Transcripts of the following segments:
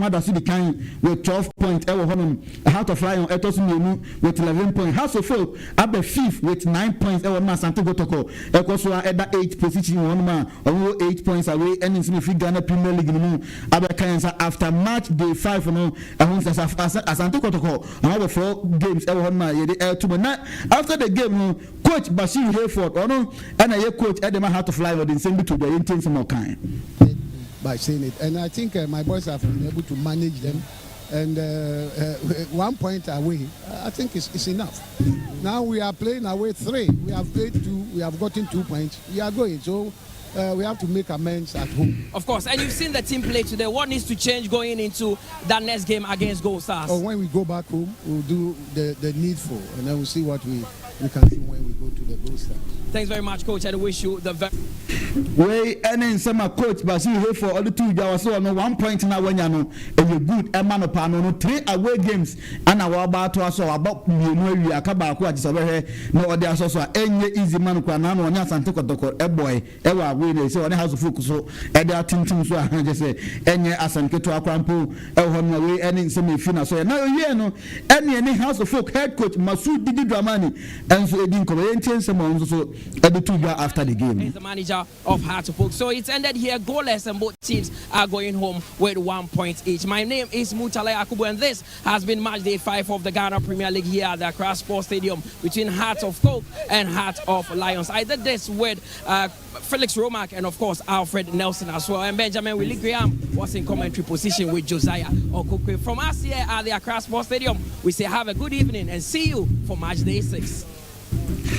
Medeama da so di kan with 12 points ɛwɔ hɔnom. Heart of Lion ɛtɔ so mmienu with 11 points. Hearts of Oak abɛ fifth with 9 points ɛwɔ hɔnom. Asante Kotoko ɛkɔ so a ɛda eight position wɔ hɔnom a ɔmo wɔ 8 points away. Ɛne nsɛm efi Ghana Premier League no mu abɛka yɛn nsa after match day five no ɛho nsɛ Asante Kotoko ɔmo abɔ four games ɛwɔ hɔnom a yɛde ɛɛto mu. Na after the game no, Coach Bashir Hayford, ɔno ɛna ɛyɛ coach ɛde ma Heart of Lion, ɔde nsɛm bi to dwa. Yɛn ti nsɛm ɔkan. By saying it, and I think my boys have been able to manage them, and 1 point away, I think is enough. Now we are playing away three. We have played two. We have gotten 2 points. We are going so. We have to make amends at home. Of course, and you've seen the team play today. What needs to change going into that next game against Gold Stars? Or when we go back home, we'll do the needful, and then we'll see what we can do when we go to the Gold Stars. Thanks very much, Coach, and I wish you the very Wei ɛne nsɛm a Coach Bashir Hayford ɔde tu dwa wɔ so. Ɔno 1 point na wanya no ɛyɛ good ɛma no paa no three away games ɛna wɔaba ato aso a wabɔ mmienu awie, aka baako a kyesɛ ɔbɛhwɛ na ɔde asɔ so a ɛnyɛ easy ma no koraa. Na ɔne Asante Kɔtɔkɔ ɛbɔɛ ɛwɔ away na ɛsɛ ɔne Hearts of Oak so ɛde atentem so a kyɛ sɛ ɛnyɛ asɛm ketewa koraa mpo ɛwɔ hɔ no. Na wei ɛne nsɛm efi na so yɛ na owie no ɛne Hearts of Oak head coach Masoud Didi Dramani ɛnso edi nkɔmɔ. Yɛntie nsɛm a ɔno nso so ɛde tu dwa after the game. He's the manager of Hearts of Oak. So it's ended here goalless, and both teams are going home with 1 point each. My name is Mutale Akubu, and this has been match day five of the Ghana Premier League here at the Accra Sports Stadium between Hearts of Oak and Heart of Lions. I did this with Felix Romack and, of course, Alfred Nelson as well. And Benjamin Willie Graham was in commentary position with Josiah Okokwe. From us here at the Accra Sports Stadium, we say have a good evening and see you for match day six.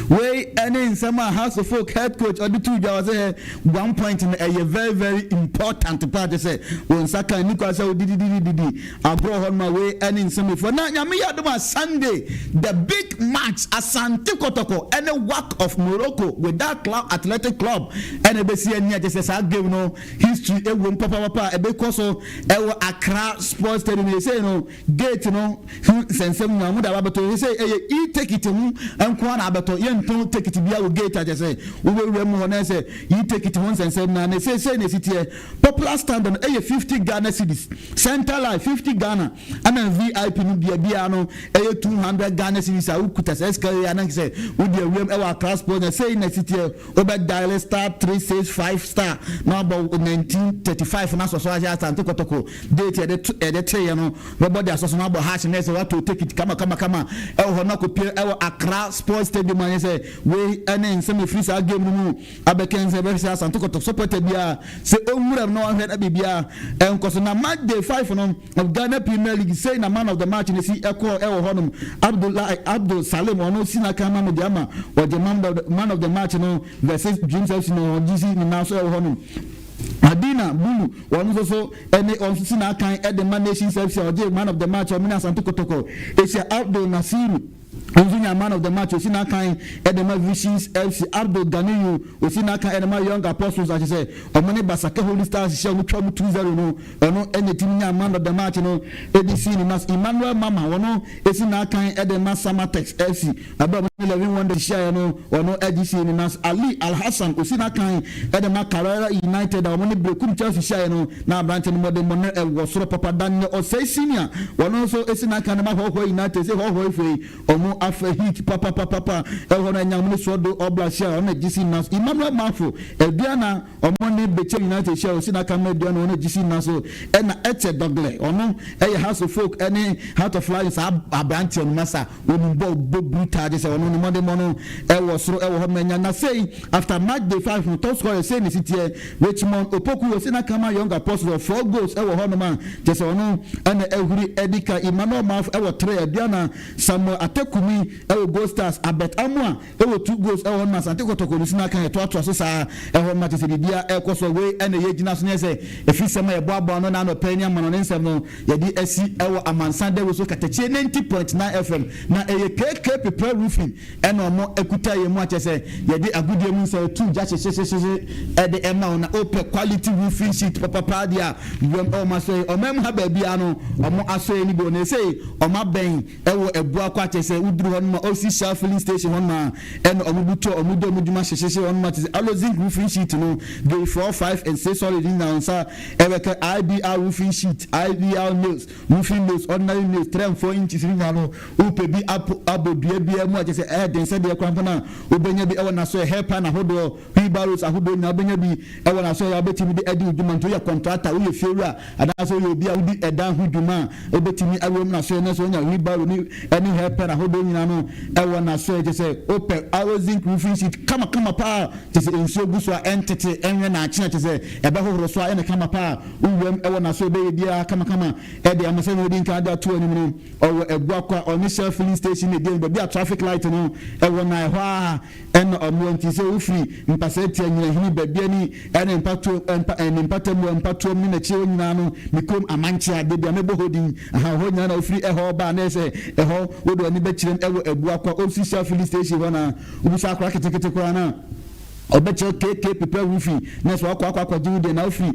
Wei ɛne nsɛm a Hearts of Oak head coach ɔde tu dwa wɔ sɛ 1 point no ɛyɛ very very important paa kyɛ sɛ wɔn nsa kan ni kwa sɛ odididididi agorɔ hɔ nom a. Wei ɛne nsɛm efo na Nyame yɛ adom a Sunday, the big match, Asante Kɔtɔkɔ ɛne WAC of Morocco, Wydad Club Athletic Club, ɛna ebesi ani a kyɛ sɛ saa game no history ewom papapapa a ɛbɛkɔ so ɛwɔ Accra Sports Stadium. Yɛ sɛ no gate no ho nsɛnsɛm nyinaa mo da abɛtɔ. Yɛ sɛ ɛyɛ e-ticket ho nko ara na abɛtɔ. Yɛntɔn ticket bi a wɔ gate a kyɛ sɛ wobɛwura mu hɔ na sɛ e-ticket ho nsɛnsɛm na ne seesei na esi teɛ. Popular stand no ɛyɛ 50 Ghana cedis, center line 50 Ghana, ɛna VIP no bia bia no ɛyɛ 200 Ghana cedis a wokuta sɛ ɛsika yɛ anan sɛ wodi awuram ɛwɔ Accra Sports. Na sei na esi teɛ: wobɛ dial *365* na wabɔ 1935 na asɔsɔ ahyɛ Asante Kɔtɔkɔ date yɛde to yɛde teeɛ no, bɛbɔ de asɔsɔ na abɔ hash na ɛsɛ wato ticket kama kama kama ɛwɔ hɔ na akɔpie ɛwɔ Accra Sports Stadium. Anyɛ sɛ wei ɛne nsɛm efiri saa game no mu abɛkɛn sɛ ɛbɛhwɛ sɛ Asante Kɔtɔkɔ supporter biara sɛ ɔnwura mu na ɔhwɛ na biribiara ɛnkɔ so. Na match day five no of Ghana Premier League sei na man of the match ne si ɛkɔ ɛwɔ hɔnom: Abdullahi Abdul Salim, ɔno si na kan ma no de ama ɔgye man of the match no versus Dreams FC no, ɔgye si ne nan so ɛwɔ hɔnom. Adina Bulu, wɔn nso so ɛne wɔn nso si n'akan ɛde ma Nations FC a ɔgye man of the match, ɔmo ne Asante Kotoko ehyia. Abdul Nasiru nso nya man of the match, osi n'akan ɛde ma Visions FC. Abdul Ganiyu osi n'akan ɛde ma Young Apostles akyɛ sɛ ɔmo ne Basake Holy Stars hyɛ ɔmo twa ɔmo 2-0 no, ɔno ɛna team nya man of the match no ɛde si ne na. Emmanuel Mama, ɔno esi n'akan ɛde ma Samatex FC abɛ ɔmo ne Eleven Wonders hyia no, ɔno ɛde si ne na. Ali Alhassan osi n'akan ɛde ma Karela United a ɔmo ne Berekum Chelsea hyia no, na aberante no mɔde mɔ no ɛwɔ soro papa. Daniel Ɔsɛe Senior, ɔno nso esi n'akan de ma Hɔhɔ United sɛ Hɔhɔ efe ɔmo afɛ heat papapapapa ɛwɔ no ɛnyam ne soɔdo ɔbla hyia, ɔno gye si na. Emmanuel Mafo Aduana, ɔmo ne Bechem United hyia, ɔsi n'aka ma Aduana, ɔno gye si na so. Ɛna ɛkyɛ Dɔglɛ, ɔno ɛyɛ Hearts of Oak ɛne Heart of Lions aberanteɛ no masa onim bɔ bɔ brutal gye sɛ ɔno ne mɔde no ɛwɔ soro ɛwɔ hɔ mɛnya. Na sei after match day five no, top scorer sei ne si teɛ: Richmond Opoku osi n'aka ma Young Apostles, four goals ɛwɔ hɔ nom a kyɛ sɛ ɔno ɛna ɛhuri ɛdi ka. Emmanuel Mafo ɛwɔ three, Aduana. Samuel Atekumi ɛwɔ Gold Stars. Abet Amoa ɛwɔ two goals ɛwɔ hɔ nom. Asante Kɔtɔkɔ no si n'aka ɛtoatoa so saa ɛhɔ nom a kyɛ sɛ biribiara ɛkɔ so. Wei ɛna ɛyɛ gyina so ne sɛ efi sɛm a yɛboaboa no n'anɔpɛ ne ama no ne nsɛm no yɛde asi ɛwɔ amansan dɛwɔ so Katakyie 90.9 FM. Na ɛyɛ KK Prepare Roofing ɛna ɔmo ekuta yɛn mu akyɛ sɛ yɛde agudie mu nsɛ tu gya hyehyɛhyehyɛ ɛde ɛma wɔn. Na opɛ quality roofing sheet papapa deɛ a wɛm ɔmo asɔ yi ɔmo ɛmu ha baabi ano ɔmo asɔ yi ni bi. Ɔmo ɛsɛ ɔmo abɛn ɛwɔ ɛbu akɔ akyɛ sɛ sɛ woduru hɔ nom a, Osi Shell filling station hɔ nom a ɛna ɔmo butu a ɔmo di ɔmo dwuma hyehyehye hɔ nom a, te sɛ alo zinc roofing sheet no, grade 4, 5 and 6 solid nyinaa nsa ɛbɛka IBR roofing sheet, IBR nails, roofing nails, ordinary nails 3 and 4 inches ne nyinaa no. Wopɛ bi abɔ dua biara mu a, kyerɛ sɛ ɛyɛ den sɛdeɛ kwan no a, wobɛnya bi ɛwɔ n'aso. Yɛ hair pan ahodoɔ, wheelbarrows ahodoɔ nyinaa, wobɛnya bi ɛwɔ n'aso yɛ a wobɛtumi de adi wo dwuma. Nti woyɛ contractor, woyɛ fiewura, anaasɛ woyɛ obi a wodi ɛdan ho dwuma a, wobɛtumi awɔ mu n'aso yɛ no sɛ wonya wheelbarrow ne ɛne hair pan ahodoɔ nyinaa no ɛwɔ n'aso yɛ. Kyerɛ sɛ wopɛ alo zinc roofing sheet kamakama paa, kyerɛ sɛ nsuo gu so a ɛntete ɛnwɛ n'akye a, kyerɛ sɛ ɛbɛhohoro so a ɛne kama paa, wowuram ɛwɔ n'aso, ɛbɛyɛ biara kamakama ɛde ama. Sɛ wɔdi nkan de ato anim no, ɔwɔ Abuakɔ a ɔne Shell filling station ne deɛ baabi a traffic light no ɛwɔ na ɛhɔ a ɛna ɔmo. Nti sɛ wofiri mpasɛ tia Nyinahini baabi ani ɛne mpatoɔ mpa ɛne mpatamu mpatoɔ mu ne n'akyi hɔ nyinaa no, ne kurom Amankyea de bia mɛbɔ hɔ din aha hɔ nyinaa na wofiri ɛhɔ ba na ɛsɛ ɛhɔ wode ɔne bɛkyerɛm ɛwɔ Abuakɔ a ɔsi Shell filling station hɔ na wobisa akora ketekete koraa na ɔbɛkyerɛ KK Prepare Roofing na sɛ wakɔ akɔgye wo deɛ. Na wofiri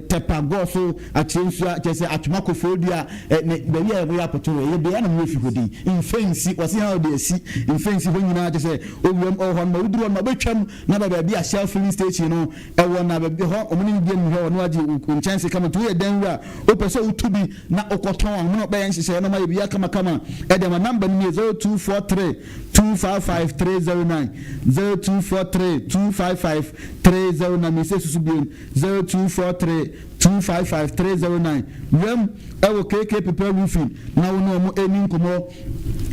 Tɛpa Gɔɔ so akyerɛ nsuo a, kyerɛ sɛ Atwoma Kofoɔ dua ne baabi a yɛbɛyɛ apɔtɔ wɔ ɛyɛ bea na mo efi hɔ din mfɛnsi wɔsi ha ɔde asi mfɛnsi hɔ nyinaa, kyerɛ sɛ owuram ɔwɔ hɔ no ma woduru hɔ no ma wobɛtwam na ba baabi a Shell filling station no ɛwɔ na baabi hɔ ɔmo ne ne di anim hɔ, ɔno agye nkyɛnse kama. Nti woyɛ dan wura, wopɛ sɛ wotu bi na wokɔtɔn a, ɔmo na ɔbɛyɛ nhyehyɛeɛ na ɔmo ayɛ biribi kamakama ɛde ama. Number no yɛ 0243255309, 0243255309. Mese susu bio, 0243255309. Wɛm ɛwɔ KK Prepare Roofing na wo ne ɔmo ani nkɔmɔ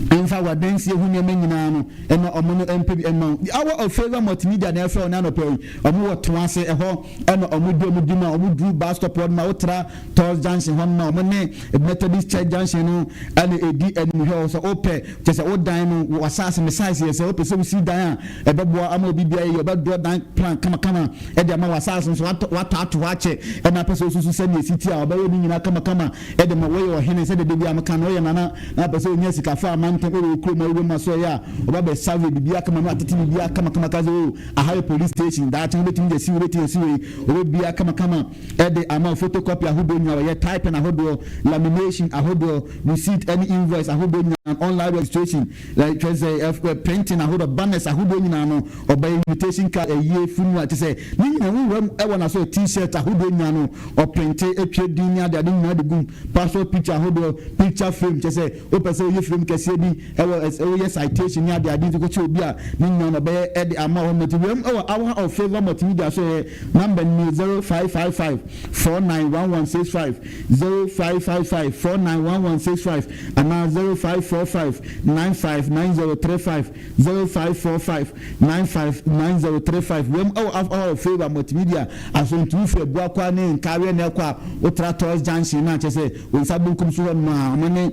mfa wadansie ho nneɛma nyinaa no ɛna ɔmo no mpɛ bi ɛma wo. The Hour of Favour Multimedia na ɛfrɛ ɔne anɔpɛ yi. Ɔmo wɔ to ase ɛhɔ ɛna ɔmo di ɔmo di mu a ɔmo duru bus stop hɔ no ma wotra Tors Junction hɔ no ma ɔmo ne Methodist Church Junction no ɛna edi anim hwɛ. Sɛ wopɛ kyɛ sɛ wodan no wɔ ne size yɛ sɛ wopɛ sɛ wosi dan a ɛbɛboa ama obi biara yɛ, ɔbɛdoɔ dan plan kamakama ɛde ama wɔ asase nso watɔ ato hɔ akyɛ ɛna apɛ sɛ osusu sɛnea esi ti a, ɔbɛyɛ ne nyinaa kamakama ɛde ma. Wɔyɛ ɔhene sɛ dede bi a meka no, ɔyɛ nana na apɛ sɛ onya sikafo amantam ɛwɔ kurom a ɛwɔ mu aso ɛyɛ a, ɔba bɛ survey biribiara kama no atete biribiara kamakama ka sɛ o, aha yɛ police station, daakye wobɛtumi de asi, wobɛtumi asi wei, ɔbɛbia kamakama ɛde ama. Photocopy ahodoɔ nyinaa wɔyɛ, typing ahodoɔ, lamination ahodoɔ, receipt ɛne invoice ahodoɔ nyinaa, online registration, like kyerɛ sɛ printing ahodoɔ, banners ahodoɔ nyinaa no ɔbɛyɛ, invitation card, ɛyie funeral, kyerɛ sɛ ne nyinaa wowura mu ɛwɔ n'aso. T-shirt ahodoɔ nyinaa no ɔprint etwa din ne ade ade nyinaa de gum, passport picture ahodoɔ, picture frame, kyerɛ sɛ wopɛ sɛ woyɛ frame kɛseɛ bi ɛwɔ ɛsɛ woyɛ citation ne ade ade nti kɔkyɛ obi a, ne nyinaa no ɔbɛyɛ ɛde ama hɔ. Mɔti wura mu ɛwɔ Hour of Favour Multimedia so yɛ number ni 0555491165, 0555491165 anaa 0545959035, 0545959035. Wura mu ɛwɔ Hour of Favour Multimedia asontumu fɛ Buakwa ne Nkareɛ na ɛkɔ a, wotra Toys Junction na kyerɛ sɛ wo nsa benkum so hɔ nom a, ɔmo ne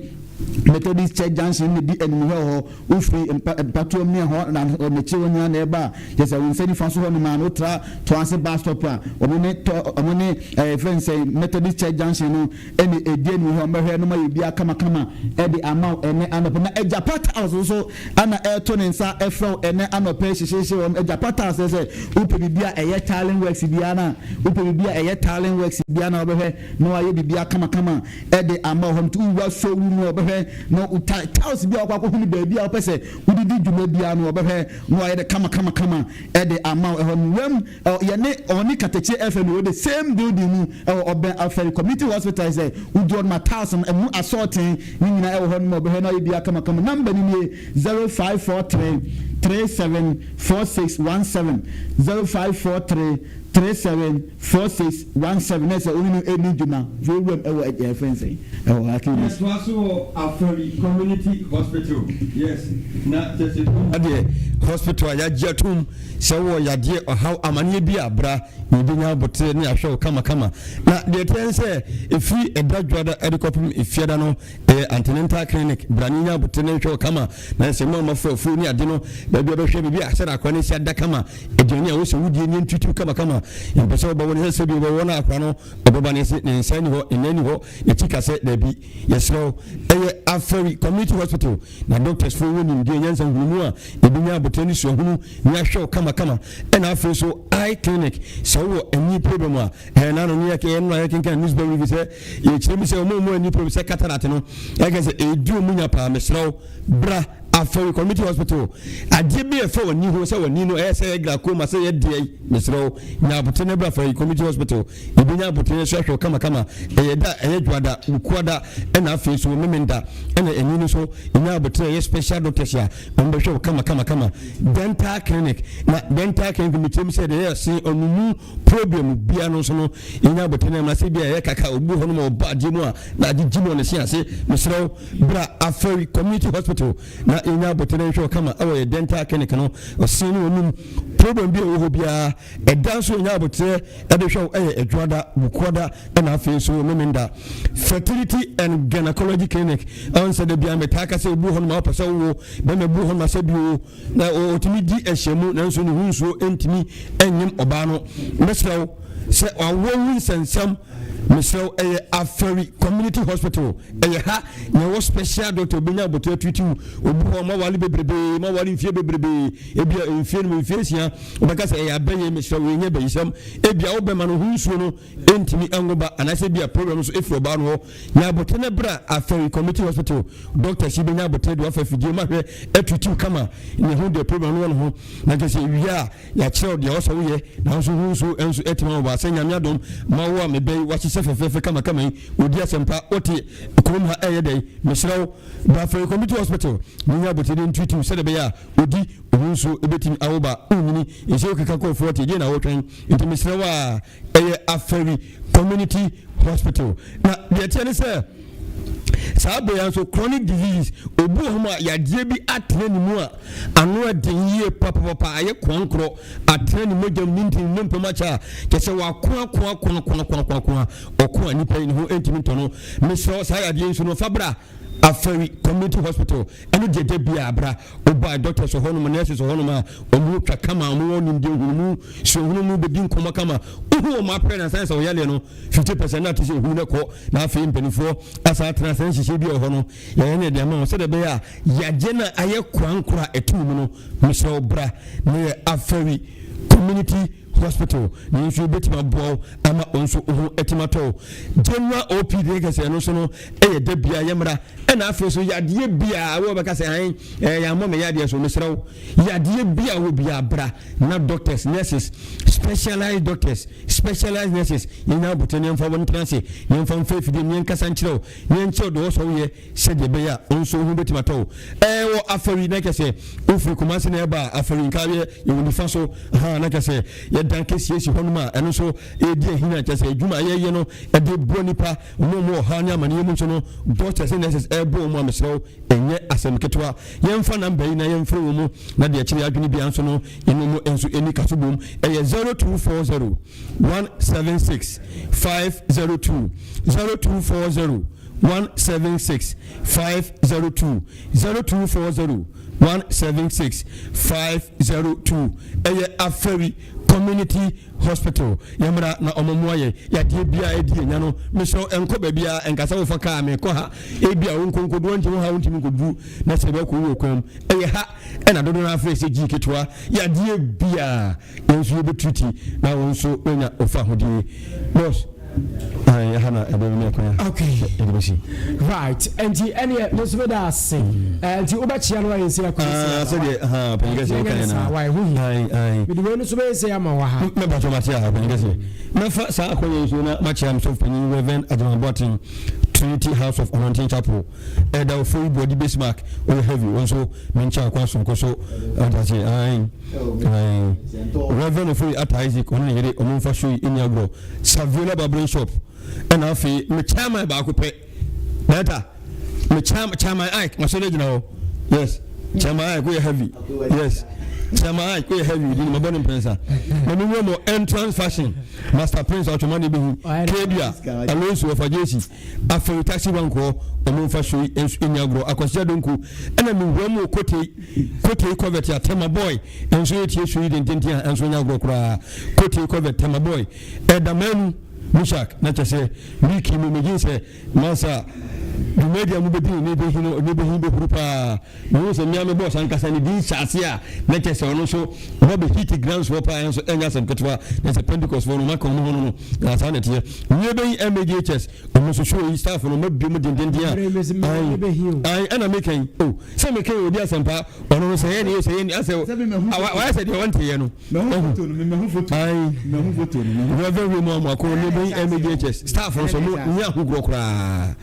Methodist Church Junction ne di anim hɔ. Hɔ wofiri mpatoam ne ɛhɔ na n'akyi hɔ nyinaa na ɛba a, kyerɛ sɛ wo nsa nifa so hɔ nom a, na wotra Toase bus stop a, ɔmo ne tɔ ɔmo ne fɛn sɛ Methodist Church Junction no ɛne edi anim hɔ. Ɔmbɛhwɛ no ma yɛ bia kamakama ɛde ama wo ɛnɛ anɔpɛ. Na Agyapa Tiles nso ana ɛɛto ne nsa ɛfrɛ wo ɛnɛ anɔpɛ hyehyɛhyɛ wɔn. Agyapa Tiles sɛ wopɛ biribi a ɛyɛ tiling works biara na wopɛ biribi a ɛyɛ tiling works biara na wɔbɛhwɛ na wayɛ biribi kamakama ɛde ama hɔ. Nti wowura showroom no, ɔbɛhwɛ na tiles bi a wɔkɔ akɔhu no baabi a wɔpɛ sɛ wodidi dwuma biara no, ɔbɛhwɛ na wayɛ de kamakamakama ɛde ama ɛhɔ no. Wɛm yɛne ɔne Katakye FM wɔ the same building mu ɛwɔ ɔbɛn Afɛri Community Hospital. Sɛ wodi hɔ no ma tiles no ɛmu asɔɔten ne nyinaa ɛwɔ hɔ no ma ɔbɛhwɛ na ɔyɛ bi kamakama. Number no nie: 0543374617, 0543374617. Na sɛ wɔn no ɛni dwuma fowuram ɛwɔ ɛyɛ fɛn sɛn ɛwɔ Akinis. Yɛtoa so wɔ Afari Community Hospital, yes, na kyerɛ sɛ adeɛ hospital a yɛagye atom sɛ wowɔ yadeɛ, ɔhaw, amanneɛ bi a, bra, yɛbɛnya abotere ne ahwɛ wo kamakama. Na deɛ ɛteɛ ne sɛ ɛfiri ɛda Dwoada ɛde kɔpem Efiada no ɛyɛ antenatal clinic. Bra ne nya abotere ne nhwɛ wo kama. Na sɛ mu amafo afuo ne ade no baabi a bɛhwɛ biribi a sɛ akora no si ada kama, aduane a wosɛ wodie ne ntutu kamakama. Yɛmpɛ sɛ wobɛwɔ ne sɛ bi wobɛwɔ no akora no ɔbɛba ne se ne nsa ni hɔ, ne nan ni hɔ, n'akyi ka sɛ daabi. Yɛserɛ wo, ɛyɛ Afari Community Hospital na doctors fo wɔ nimdeɛ, nyansa, nhunumu a yɛbɛnya abotire ne suahunu ne ahwɛ wo kamakama. Ɛna afei so eye clinic, sɛ wowɔ ani problem a, ɛɛ nano ne yɛkɛ yɛn no a yɛkenkan newspaper bi sɛ yɛkyerɛ mu sɛ ɔmo ani problem sɛ cataract no ɛkɛ sɛ ɛdi ɔmo nya paa. Mesrɛ wo, bra. Afari Community Hospital, adeɛ bi a ɛfa w'ani ho sɛ w'ani no ɛyɛ sɛ ɛyɛ glaucoma sɛ ɛyɛ deɛ, mesrɛ wo nya aboterɛ na bra Afari Community Hospital. Yɛbɛnya aboterɛ nso ahwɛ wo kamakama. Ɛyɛ da a ɛyɛ dwoada, wukuada ɛna afei nso memenda ɛna ani no nso yɛnya aboterɛ ɛyɛ special doctors a wɔbɛhwɛ wo kamakamakama. Dental Clinic, na Dental Clinic mekyerɛ mu sɛ deɛ ɛyɛ se ɔnomu problem bia no nso no yɛnya aboterɛ no ɛmra sɛ bi a ɛyɛ kaka obi hɔ nom a ɔbɔ adeɛ mu a na agyegye mu wɔ ne se ase. Mesrɛ wo bra Afari Community Hospital na yɛnya aboterɛ nhwɛ wo kama ɛwɔ yɛ dental clinic no. Ɔse ne ɔnum problem bi a ɛwɔ hɔ biara ɛda nso yɛnya aboterɛ ɛde hwɛ wo ɛyɛ Adwuada, Wukuada ɛna afei nso Memenda. Fertility and Gynecology Clinic ɛwɔ sɛ da biara metaa ka sɛ obi wɔ hɔ nom a wopɛ sɛ wowo bɛma bi wɔ hɔ nom a sɛ bio na ɔtumi di ahyɛmu nanso ne ho nsuo ntumi nyem ɔbaa no. Mesrɛ wo sɛ awoɔ ho nsɛnsɛm, mesrɛ wo ɛyɛ Afari Community Hospital. Ɛyɛ ha na ɛwɔ special doctor obɛnya abɔtɔ atutu obi hɔ ma wale bebrebe ma wale mfie bebrebe, ebia mfie no mfie 6 wobɛka sɛ ɛyɛ abɛyɛ. Mesrɛ wo ɛnyɛ bɛyisɛm. Ebia wobɛma no ho nsuo no ɛntumi ɛngo ba anaasɛ ebia problem nso ɛfiri ɔbaa no hɔ. Nya abotire no bra Afari Community Hospital. Doctors yi bɛnya abotire de wafa afidie mu ahwɛ atutu kama ne ho deɛ problem no wɔ ne ho na kyerɛ sɛ wie a yɛakyerɛ wo deɛ ɔsɛ woyɛ na nso ho nso nso atumi ama sɛ Nyame adom ma wo a mebɛyi wahyehyɛ fɛfɛɛfɛ kamakama yi ɔdi asɛmpa wote kurom ha ɛyɛ dɛn. Mesrɛ wo bra Afari Community Hospital na nya abotire de ntutu sɛdeɛ ɛbɛyɛ a ɔdi ho nso ɛbɛtumi awo ba wonyini ɛsɛ wokeka kɔɔ 40 deɛ na wotwɛn. Nti mesrɛ wo a ɛyɛ Afari Community Hospital. Na deɛ ɛteɛ ne sɛ saa bɛyɛ nso chronic diseases obi wɔ hɔ mu a yadeɛ bi atena ne mu a ano ɛden yie papapapa ayɛ koankorɔ atena ne mogya mu ne ntini ne mpam akyɛ a kyɛ sɛ wakoakoakoakoakoakoa ɔko a nipa yi ne ho ntumi ntɔ no. Mesrɛ saa yadeɛ nso no fa bra Afari Community Hospital. Ɛno deɛ da bia abra woba doctors wɔ hɔnom, nurses wɔ hɔnom a ɔmo twa kama, ɔmo wɔ nimdeɛ hunumu suahunu mu bɛdi nkɔmmɔ kama. Wohu wɔn apɛ na sane sɛ ɔyɛleɛ no 50% na ate sɛ ehu no kɔ. Na afei mpanimfoɔ asa atena sɛ nhyehyɛ bi wɔ hɔ no yɛyɛ ne de ama wɔn sɛdeɛ ɛbɛyɛ a yagye no ayɛ korankora ɛtu mu no. Mesrɛ wo bra na yɛ Afari Community Hospital na nso yɛbɛtumi aboa wo ama wo nso wo ho atumi atɔ wo. General OPD kɛsɛ ɛno nso no ɛyɛ da bia yɛmmra. Ɛna afei so yadeɛ biaa wo bɛka sɛ an ɛɛ yɛammɔ me yadeɛ so. Mesrɛ wo yadeɛ bia wɔ bia bra na doctors, nurses, specialized doctors, specialized nurses yɛnya abotire ne yɛmfa wɔn ntena ase, yɛmfa mfa afidie ne yɛnkasa nkyerɛ wo ne yɛnkyerɛ wo deɛ wɔsɔ woyɛ sɛdeɛ ɛbɛyɛ a wo nso wo ho bɛtumi atɔ wo. Ɛwɔ Afari na kɛsɛ wofiri Kumase na ɛba a Afari nkareɛ yɛwɔ nifa so ha na kɛsɛ yɛdan kɛsie si hɔnom a ɛno nso ɛdi ahina kyɛ sɛ adwuma a yɛyɛ no ɛde boa nipa ɔmo ɔmo ɔhaw ne amaneɛ mu nso no doctors ne nurses ɛbɔ wɔn a mesrɛ wo ɛnyɛ asɛm ketewa. Yɛmfa number yi na yɛmfrɛ wɔn mu na deɛ kyerɛ adwene bia nso no yɛne mu nso ɛni kaso bom. Ɛyɛ 0240 176 502, 0240 176 502, 0240 176 502. Ɛyɛ Afari Community Hospital. Yɛmmra na ɔmo mmoa yɛ yadeɛ biara ɛdi yɛnya no. Mesrɛ ɛnkɔ baabiara ɛnkasa wofa kaa mekɔ ha ebi a wo nkonkodoɔ nti wo ha wontumi nkɔduru na sɛ ɛbɛkɔ wɔ kwan mu. Ɛyɛ ha ɛna dodo no afrɛ sɛ gyii ketewa yadeɛ biara yɛn nso yɛbɛtuti na wo nso woanya ɔfa ahodie. Boss, ɛha na ɛbɛbi ne ɛkwan a yɛde bɛsi. Right, nti ɛneɛ me nso meda ase. Nti wobɛkyea no ayɛ sɛ akɔ. Sɛdeɛ panyin kɛseɛ woka yɛ na ho hia mede wei no so bɛyɛ sɛ ama wɔ ha. Mɛpatɔ mate a panyin kɛseɛ mɛfa saa akɔyɛ yi so na makyea me sɔfo panyin Reverend Agyeman Boateng, Trinity House of Anointing Chapel ɛda Ofori Buadi Bismarck. Ɔyɛ heavy wɔn nso menkyɛ akɔ asonko so ɔdase. Ayi ayi Reverend Ofori Ata Isaac ɔne ne yere ɔmo nfa so yi ɛni agorɔ. Saviola Barbering Shop ɛna afei me chairman baako pɛ data me chairman Ike masɔre gyina hɔ. Yes, Chairman Ike woyɛ heavy. Yes, Chairman Ike woyɛ heavy di ne ma bɔ ne mpɛnsa na mi wɔ mo Entrance Fashion, Master Prince atwoma ne bi Kebia Alonso ɔfa Jesi Afei taxi bank hɔ ɔmo nfa so yi nso enya agorɔ. Akwasia Donko ɛna mi wura mu kote kote covert atɛma boy nso yɛ tie so yi dententen a nso nya agorɔ koraa. Kote covert Tɛma boy ɛda mɛnu Mishak na kyɛ sɛ week mu megye sɛ mansa. Dwumadi a mobɛdi no ne bɛhi no ne bɛhi bɛhuru paa. Mehu sɛ mmea me bɔs ankasa ne din hyɛ ase a na kyɛ sɛ ɔno nso ɔba bɛ hit grounds hɔ paa nso ɛnyɛ asɛm ketewa na sɛ Pentecost foɔ no maka wɔn ho no no na saa na ɛteɛ. Mmea bɛyi MAGHS ɔmo nso show yi staff no mabie mu dendenden a ayi ɛna meka yi o sɛ meka yi odi asɛmpa ɔno no sɛ yɛ ne yɛ sɛ yɛ ne asɛ wayɛ sɛ deɛ ɔnte yɛ no. Ayi Reverend Raymond Amoako ne bɛyi MAGHS staff no nso mo nyɛ ahokorɔ koraa.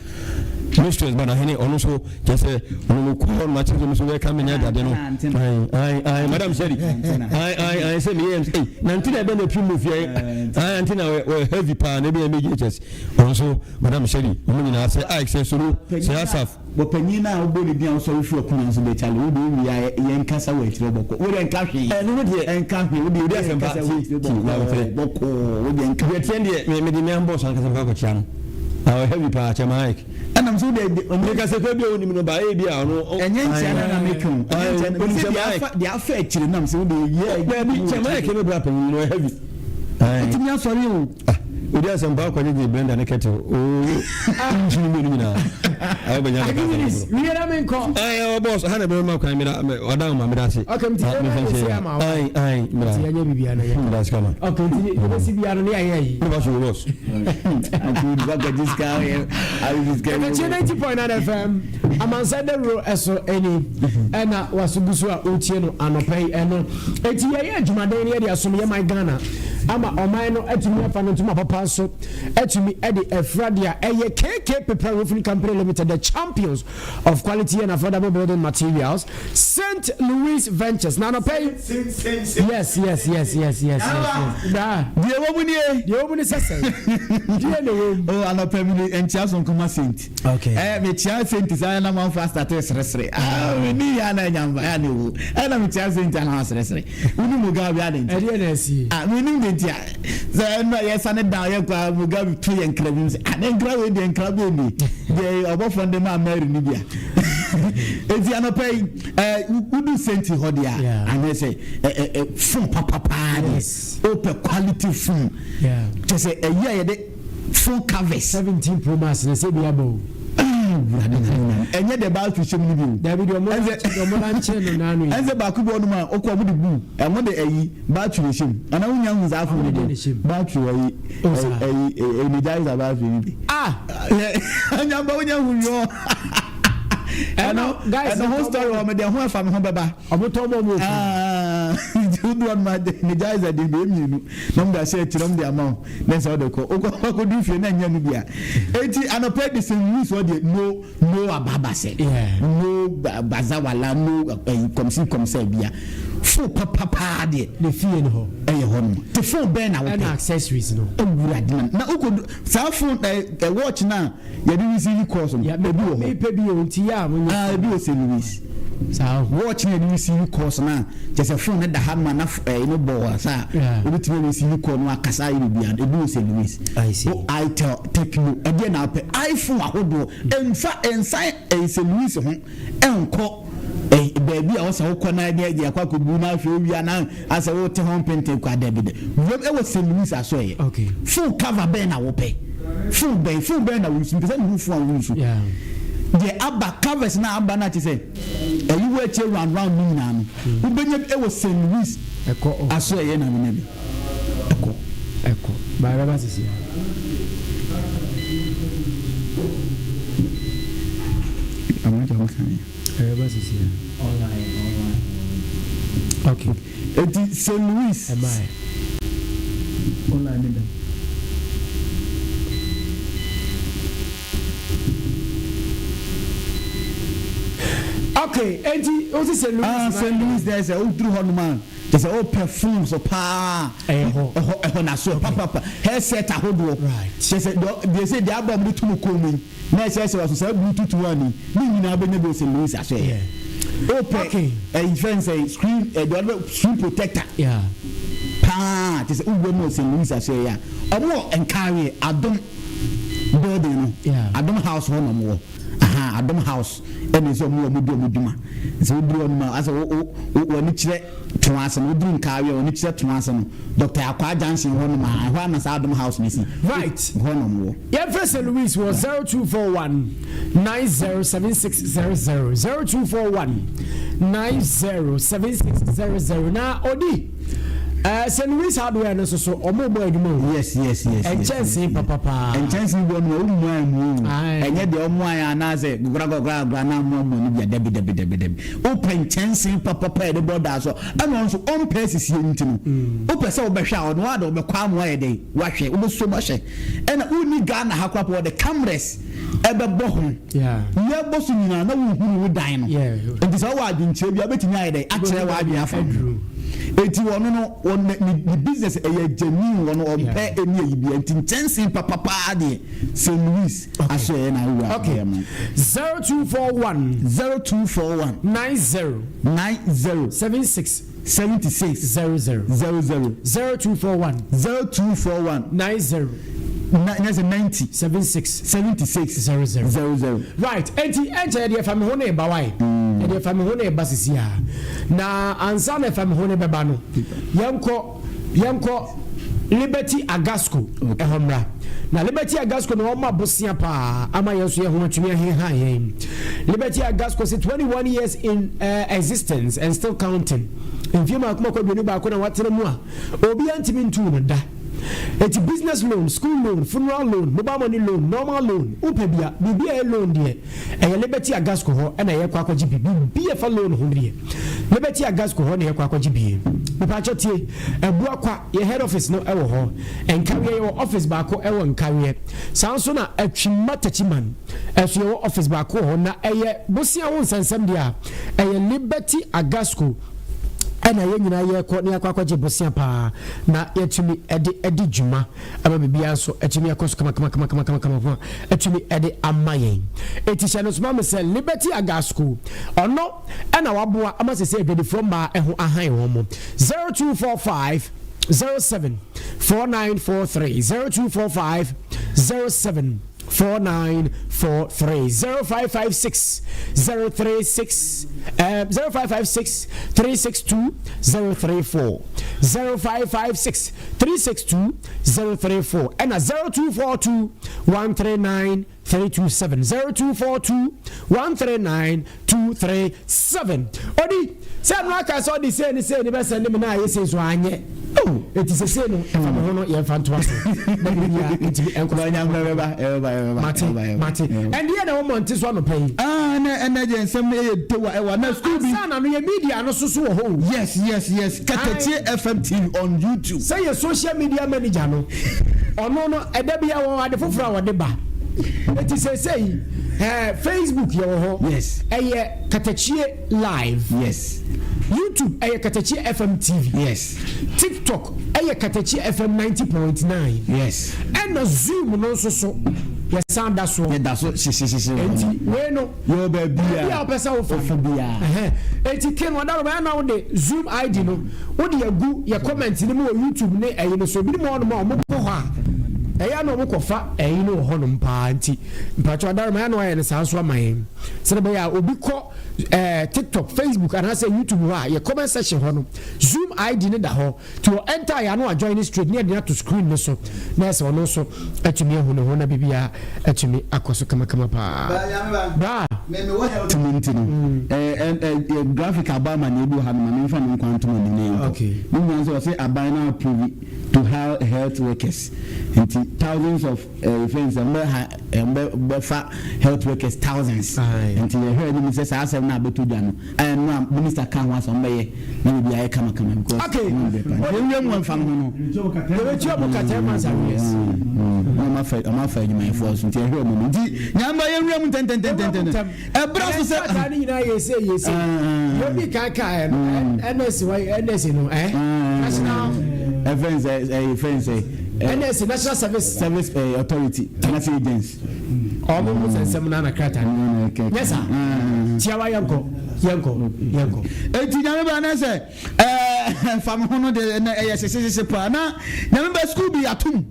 Mistress Banahene ɔno nso kyɛ sɛ ɔno no kɔ hɔ no akyerɛ sɛ nso wɛka me ne adade no ayi ayi ayi madam Sherry ayi ayi ayi sɛ meyɛ ɛy na nti na ɛbɛ na pii mu fie ayi nti na wɔ heavy paa na ebi yɛ MHS ɔno nso madam Sherry wɔn nyinaa sɛ Ike sɛ Soro sɛ Asaf. Ɔpanyin no a wobɔ ne din a wosɔre fi ɔko nso de kyale wo de wowie a yɛn nkasa wɔ akyire bɔkɔ wo deɛ nka hwee ɛno no deɛ nka hwee wo deɛ wode yɛn asɛmpa nkasa wɔ akyire ti na wofrɛ bɔkɔɔ bɔkɔɔ wo deɛ nka deɛ teɛ deɛ me mede me ambɔ so ankasa mekɔ akɔkyea no na ɔyɛ heavy paa kyɛ Mike ɛnam so deɛ de ɔnyɛ meka sɛ kɔ bi a wonim no ba ɛyɛ bi a ɔno ɛnyɛ nkyɛn na na meka o ɛnyɛ nkyɛn na onim sɛ kyɛ deɛ Mike afa deɛ afa akyire nam sɛ wo deɛ yɛ daabi kyɛ Mike ne bra panyin no ɔyɛ heavy ayi wotumi asɔre o Ah, odi asɛmpa akɔgyegye blender ne kettle oo nkyini mmienu nyinaa a wobɛnya Adi bɛka asɛm Willis, foforɔ. wie na menkɔ. Ayi, ɔ boss ha na bɛma kwan meda ɔdan ma meda ase. Okay, nti Ah, yɛn mefa na nhyɛ yɛsi yɛ. ama wo. Ayi, ayi, meda. Nti yɛnyɛ biribiara na yɛ. Meda ase kama. Okay, nti yɛbɛsi biara no ne yɛayɛ yi. Ne ba so boss. Akudu wakɔgye sika ayɛ ayɛ sika Ɛbɛkyɛ 90.9 FM amansan dawuro ɛso ɛni ɛna waso gu so a wotie no anɔpa yi ɛno eti yɛyɛ adwumaden no yɛde asom yɛ man Ghana ama ɔman no atumi afa no ntoma papa nso atumi ɛde afira deɛ ɛyɛ KK Paper Roofing Company Limited, the champions of quality and affordable building materials, St. Louis Ventures na anɔpa yi yes yes yes yes yes yes yes daa deɛ wɔ mu nie deɛ wɔ mu ne sɛ sɛn deɛ na wɔ mu o anɔpa mi de nkyia so nkoma saint okay ɛ mekyia saint saa na manfo asate seresere ah meni ya na nyamba ya na ewu ɛna mekyia saint ana aseresere woni Mugabe ade nti ɛdeɛ na ɛsi ah menim de nti a sɛ ɛno a yɛsane down yɛkɔ a Mugabe to yɛ nkra bi mu sɛ ah ne nkra wei deɛ nkra bɛɛ ni deɛ ɔbɔfoɔ de maa Mary ni bia eti anɔpa yi ɛ wodu saint hɔ deɛ a Yeah. anyɛ sɛ ɛ ɛ ɛ phone papapaa deɛ Yes. wopɛ quality phone Yeah. kyɛ sɛ ɛyi a yɛde phone covers 17 Pro Max na sɛ bi aba o. Awurade Nyame. Ɛnyɛ deɛ battery hyɛ mu no bi o. Dabi deɛ ɔmo Ɛnsɛ- deɛ ɔmo lankyɛ no n'ano yi. Ɛnsɛ baako bi wɔ nom a okɔ ɔmo de gu ɛmo de ɛyi battery hyɛ mu ana wonya hu saa phone no Ɔmo de bi hyɛ mu. battery ɛyi Oh, saa. ɛyi ɛyi energizer battery no bi. Ah! Anyamba wonya hu yɔ. Ɛno guys, ɛno ho story wɔ me deɛ ho ɛfa me ho bɛba. Ɔmo tɔn bɔ ɔmo ofu. Ah, nti wodu hɔ nom a energizer de bɛyɛ mmienu na ɔmo de ahyɛ akyire ɔmo de ama wo na sɛ ɔde kɔ wokɔ akɔdu fie na ɛnyɛ no bia eti anɔpɛ de sɛ news hɔ deɛ no no ababasɛ Yeah. no bazawala no ɛyi kɔmsi kɔmsɛ bia phone papapaa deɛ Ne fie no hɔ. ɛyɛ hɔ nom te phone bɛn na Ɛna wopɛ accessories no. ewura di na na wokɔ saa phone ɛ ɛ watch na yɛde receive calls no Ya ebi wɔ hɔ mepɛ bi o nti yɛ a mo ah nyɛ. ebi wɔ St. Louis Saa o. watch na yɛde receive calls na kyɛ sɛ phone no da ha ma na ɛyi no bɔ wɔ sa Yeah. wobɛtumi receive call no akasa ayɛ biribiara ebi wɔ St. Louis I see. wo itel Tecno ɛdeɛ na apɛ iPhone ahodoɔ ɛnfa ɛnsan ɛyi St. Louis ho ɛnkɔ ɛyi baabi a wɔsɛ wokɔ na ɛdeɛ ɛdeɛ akɔ akɔbu na afei owia na asɛ wote ho mpenten kɔ adabi dɛ wuram ɛwɔ St. Louis aso ɛyɛ Okay. phone cover bɛn na wopɛ phone bɛn phone bɛn na wusu mpɛ sɛ mehu phone a wusu Yeah. deɛ aba covers na aba na kyerɛ sɛ ɛyi wɔ akyire round round no nyinaa no wobɛnya bi ɛwɔ St. Louis Ɛkɔ o. aso ɛyɛ na menya bi ɛkɔ Ɛkɔ. Baa bɛba sisi. Ɛbɛba sisi. Okay. eti St. Louis Ɛmaa yɛ. online ne dɛm Okay, enti o ti St. Louis. ah St. Louis deɛ sɛ woduru hɔ nom a kyerɛ sɛ wopɛ phone so paa Ɛyɛ hɔ. ɛhɔ ɛhɔ na so papapa headset ahodoɔ Right. kyerɛ sɛ deɛ deɛ sɛ deɛ aba mu de to mu kɔn mu yi na ɛkyerɛ sɛ wɔso saa bluetooth one yi ne nyinaa bɛnya bi wɔ St. Louis aso yɛ Yeah. wopɛ Okay. ɛyi fɛn sɛ screen ɛ deɛ ɔde bɛ screen protector Yeah. paa kyerɛ sɛ wowura mu wɔ St. Louis aso yɛ a ɔmo wɔ nkareɛ adom building no Yeah. adom house hɔ na ɔmo wɔ aha adom house ɛna sɛ ɔmo wɔ ɔmo di ɔmo dwuma sɛ woduru hɔ nom a asɛ wo wo wo wɔni kyerɛ tɔn ase no woduru nkareɛ wɔni kyerɛ tɔn ase no Dr. Akwa Junction hɔ nom a ɛhɔ ana saa adom house no si Right. hɔ na ɔmo wɔ Yɛmfrɛ St. Louis wɔ 0241 907600, 0241 907600. Na odi St. Louis Hardware no nso so ɔmo bɔ adwuma o. Yes. Ɛnkyɛnsee papapaa. Nkyɛnsee bɔ no, ɔmu ayɛ mu o. Aye. Ɛnyɛ deɛ ɔmu ayɛ anaasɛ gogoragogoragogra na amoa mu no bia. Dabi, dabi, dabi, dabi. Wopɛ nkyɛnsee papapa yɛde bɔ daa so, ɛna ɔno nso ɔmpɛ asisie nti no, wopɛ sɛ wobɛhwɛ a, ɔno ada wobɛkɔ amoa yɛ dɛn, wahwɛ, wobɛsom ahwɛ. Ɛna wonni Ghana ha koraa pɔ, wɔde cameras ɛbɛbɔ ho. Yɛbɔ so nyinaa na wohunu wo dan no. Nti sɛ wowɔ adwenkyerɛ bi a, wobɛtumi ayɛ dɛn akyerɛ w'adwene afa ho. Aduru. Eti wɔno no, wɔn ne business ɛyɛ genuine. Wɔn ɔmpɛ ɛni ayi bia, nti nkyɛnsee papapaa deɛ, St Louis aso ɛyɛ na awura. Okay, 0241 0241 90 90 76 76 00. 00. 0241 0241 90 na sɛ 90 76 76 00. 00. Right, eti ɛnkyɛ yɛde ɛfa mi ho ne ba wae, yɛde ɛfa mi ho ne ba sisi a, na ansa na ɛfa mi ho ne bɛba no, yɛnkɔ Liberty Agasco ɛhɔ mmra. Na Liberty Agasco na wɔn abosia paa ama yɛn nso yɛn ho atumi aheha yɛn. Liberty Agasco sɛ 21 years in existence and still counting. Mfie 21 na watena mu a obiara ntumi ntu no da. Eti business loan, school loan, funeral loan, mobile money loan, normal loan, wopɛ bia biribi a ɛyɛ loan deɛ, ɛyɛ Liberty Agasco hɔ ɛna ɛyɛ kɔ akɔgye bi. Biribi a ɛfa loan ho deɛ, Liberty Agasco hɔ na ɛyɛ kɔ akɔgye bie. Mipaakyɛ tie, Abuakwa yɛ head office no ɛwɔ hɔ. Nkareɛ yɛwɔ office baako ɛwɔ Nkareɛ. Saa nso na Atwima Takyiman ɛso yɛwɔ office baako wɔ hɔ. Na ɛyɛ bosia ho nsɛnsɛm deɛ a, ɛyɛ Liberty Agasco ɛna yɛn nyinaa yɛkɔ na yɛakɔ akɔgye bosia paa na yɛtumi ɛde ɛdi dwuma ama biribiara nso ɛtumi akɔ so kamakamakamakama, ɛtumi ɛde ama yɛn. Eti hyɛ no soma mi sɛ Liberty Agasco ɔno ɛna waboa ama sɛ adwadifoɔ mmaa ɛho ahan wɔn mo. 0245 07 4943, 0245 07 4943, 0556 036 0556 362 034, 0556 362 034, ɛna 0242 139 327, 0242 139 237. Ɔdi sɛ ɛno aka sɛ ɔde sei ne sei ne bɛsɛ ne mu na ayɛ sei so anyɛ. Eti sɛ sei no ɛfa me ho no, yɛmfa ntoa so na biribia ntumi ɛnkɔ so. Ɛbɛba, ɛbɛba, ɛbɛba. Mate. Ɛbɛba. Mate. Ɛndeɛ na wɔmmɔ nte so anɔpa yi. Ah, ɛnɛ deɛ nsɛm no ɛyɛ tewa ɛwɔ na school bi. Ansa na no, yɛ media no so so wɔ hɔ o. Yes, Katakyie FM TV on YouTube. Sɛ yɛ social media manager no, ɔno no ɛda bi a wɔ ade foforɔ a wɔde ba. Eti sɛsɛyi Facebook yɛ wɔ hɔ. Ɛyɛ Katakyie Live. YouTube ɛyɛ Katakyie FM TV. TikTok ɛyɛ Katakyie FM 90.9. Ɛna Zoom no nso so yɛsan da soɔ. Yɛda so hyehyɛhyehyɛ. Eti wei no, yɛwɔ baabi baabi a a wopɛ sɛ wofa wofa biara. Ɛhɛn. Eti ken ɔda no ɛna wode Zoom ID no wode agu yɛ comment no mu wɔ YouTube ne ɛyi no so. Ebinom wɔ hɔnom a ɔmo kɔ hɔ a, ɛyɛ na ɔmo kɔfa ɛyi no wɔ hɔnom paa. Nti mpatwa ɔda no ɛna wayɛ no saa nso ama yɛn sɛdeɛ bɛyɛ a obi kɔ TikTok, Facebook anaasɛ YouTube hɔ a, yɛ comment section hɔ no, Zoom ID no da hɔ. Nti wɔ enter yɛ ano a, join ne straight ne yɛde ato screen no so na ɛsɛ ɔno nso atumi ahu ne ho na biribiara atumi akɔ so kamakama paa braa. Mɛmɛ health mu nti no, ɛɛ ɛ graphic aba ama na ebi wɔ ha no, ma memfa me nkwa ntoma ne ne nkɔ. Ne nyinaa nso ɔsɛ aban na approve to hire health workers, nti thousands of fɛn sɛ mbɛ ha mbɛ bɛfa health workers thousands. Nti yɛhwɛ anim sɛ saa asɛm no abɛtɔ dwa no, ɛno a minister ka ho asɛm bɛyɛ na biribi ayɛ kamakama because yɛwura mu ɛmfa no ho no. Yɛbɛtua mo ka 10 months arrears. Ɔma afa adwumayɛfoɔ so, nti yɛhwɛ mu no, nti nyamba yɛwura mu ntɛntɛntɛntɛntɛn ɛbrɛ so sɛ krataa no nyinaa yɛsɛ yɛsɛ yɛbi kan kaeɛ no, NSC wa NSC no national ɛfɛn sɛ ɛyɛ fɛn sɛ NSC, National Service Service Authority anaasɛ agency. Ɔmo mu sɛnsɛm no ana krataa no nyɛ saa tiawa. Yɛnkɔ, yɛnkɔ, yɛnkɔ. Eti Nyame ba ne sɛ fa me ho no de, ɛnɛ ɛyɛ hyehyɛhyehyɛ paa. Na Nyame ba, school bi yɛatom,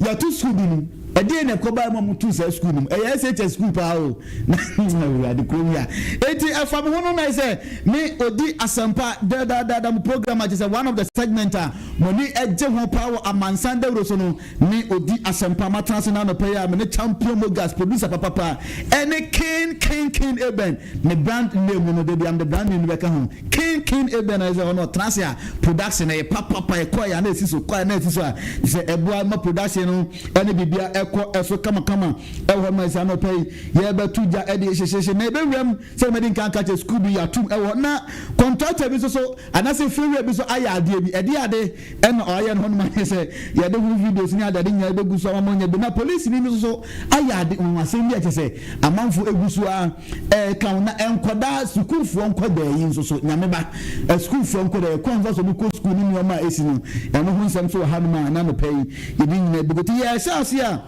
yɛato school bi mu. Ɛdeɛn na ɛkɔbaeɛ ma wɔtoo saa sukuu no mu? Ɛyɛ SHS sukuu paa o. Na Awurade kurom yi a. Enti ɛfa me ho no na sɛ me odi asɛmpa dadaadada mo program a kyerɛ sɛ one of the segment a mo ani gye ho paa wɔ amansan dawuro so no me odi asɛmpa matena ase na anɔpa yi a me ne Champion Mogas producer papapa ɛne King King King Eben ne brand name no no da bi am de brand name no bɛka ho King King Eben a sɛ ɔno ɔtena ase a production ɛyɛ papapa ɛkɔɛ a na ɛsi so kɔɛ na ɛsi so a sɛ ɛboa ma production no ɛne bibia ɛkɔ ɛso kamakama ɛwɔ hɔ ma ɛsɛ anɔpa yi yɛbɛto gya ɛde hyehyehye na ɛbɛwuram sɛ mɛde nka nka kyɛ sukuu bi yɛatom ɛwɔ na kɔntrata bi nso so anaasɛ fiewura bi so ayɛ adeɛ bi ɛde ade ɛna ɔayɛ no hɔ nom ayɛ sɛ yɛde ho videos ne ade ade nyinaa bɛgu so ama moanya bi na polisini bi nso so ayɛ ade nwanwasɛm bi a kyɛ sɛ amanfo egu so a ɛreka ho na nkɔdaa sukuufoɔ nkɔdaa yi nso so nyame ba asukuufoɔ nkɔdaa yi kwan fa so kɔ sukuu ne nneɛma a esi no ɛno ho nsɛm so wɔ hanom a na nɔpɛ yi yɛde nyinaa bi ti yɛhyɛ ase a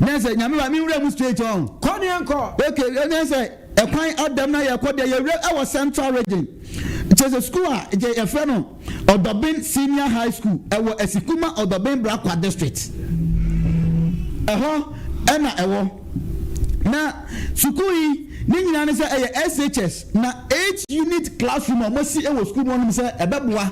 na sɛ nyame ba me nwura mu straight on kɔ ne nkɔ okay ɛnyɛ sɛ ɛkwan adam na yɛkɔ deɛ yɛwura ɛwɔ Central Region kyerɛ sɛ sukuu a yɛfrɛ no Ɔdɔben Senior High School, ɛwɔ Asikuma Ɔdɔben Brakwa District. Ɛhɔ na ɛwɔ. Na sukuu yi ne nyinaa ne sɛ ɛyɛ SHS na 8 unit classroom a wɔasi wɔ sukuu mu hɔnom sɛ ɛbɛboa